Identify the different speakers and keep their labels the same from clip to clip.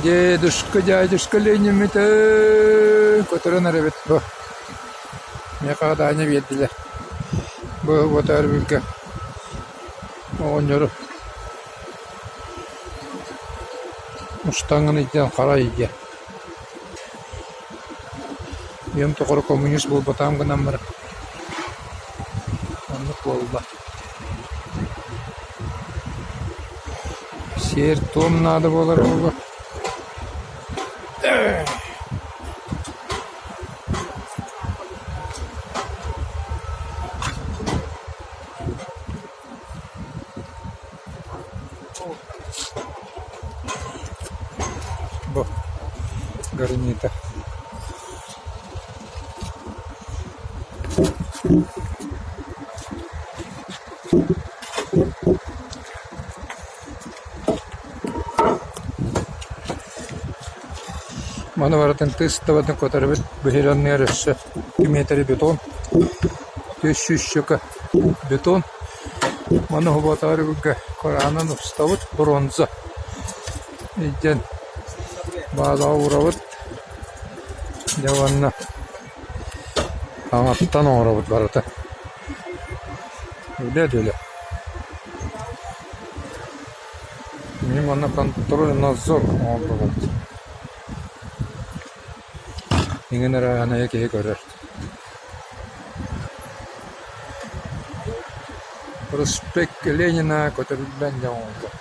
Speaker 1: Дедушка, дядюшка Лениммит көтөрөн эрэбит бу. Миэхэ Таня биэрдилэр. Бу Уотаарбыга оҕонньору устаҥҥын илдьэн хара илдьэ. Үйэм тухары коммунист буолбатаҕым гынан баран оннук буолла. Сиэр-туом наада буолар буолуо. Бу гарнита. Маны барытын тыс табатын көтөрөбүт быһыранныгар өссө 2 миэтэрэ бетон, 300 бетон. Маны уһуботаарыга кораанан устабыт бронза илдьэн баалаҕа уурабыт. Дьэ уонна хаҥаттан оҥоробут барыта. Үлэ да үлэ. Мин манна контроль надзор оҥордубут. Иҥин эрэ киһи көрөр. Проспект Ленина көтөрүллэн дьэ оҥоһуллар.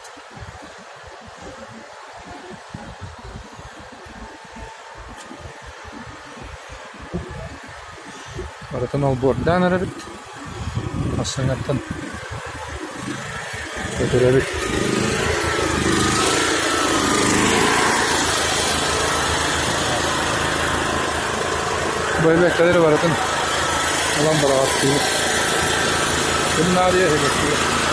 Speaker 1: Барытын олбуордаан эрэбит, массыынаттан көтүрэбит. Бу эбэккэлэри барытын ылан быраҕаттыыбыт. Ким наадыйа эбэккэлэр.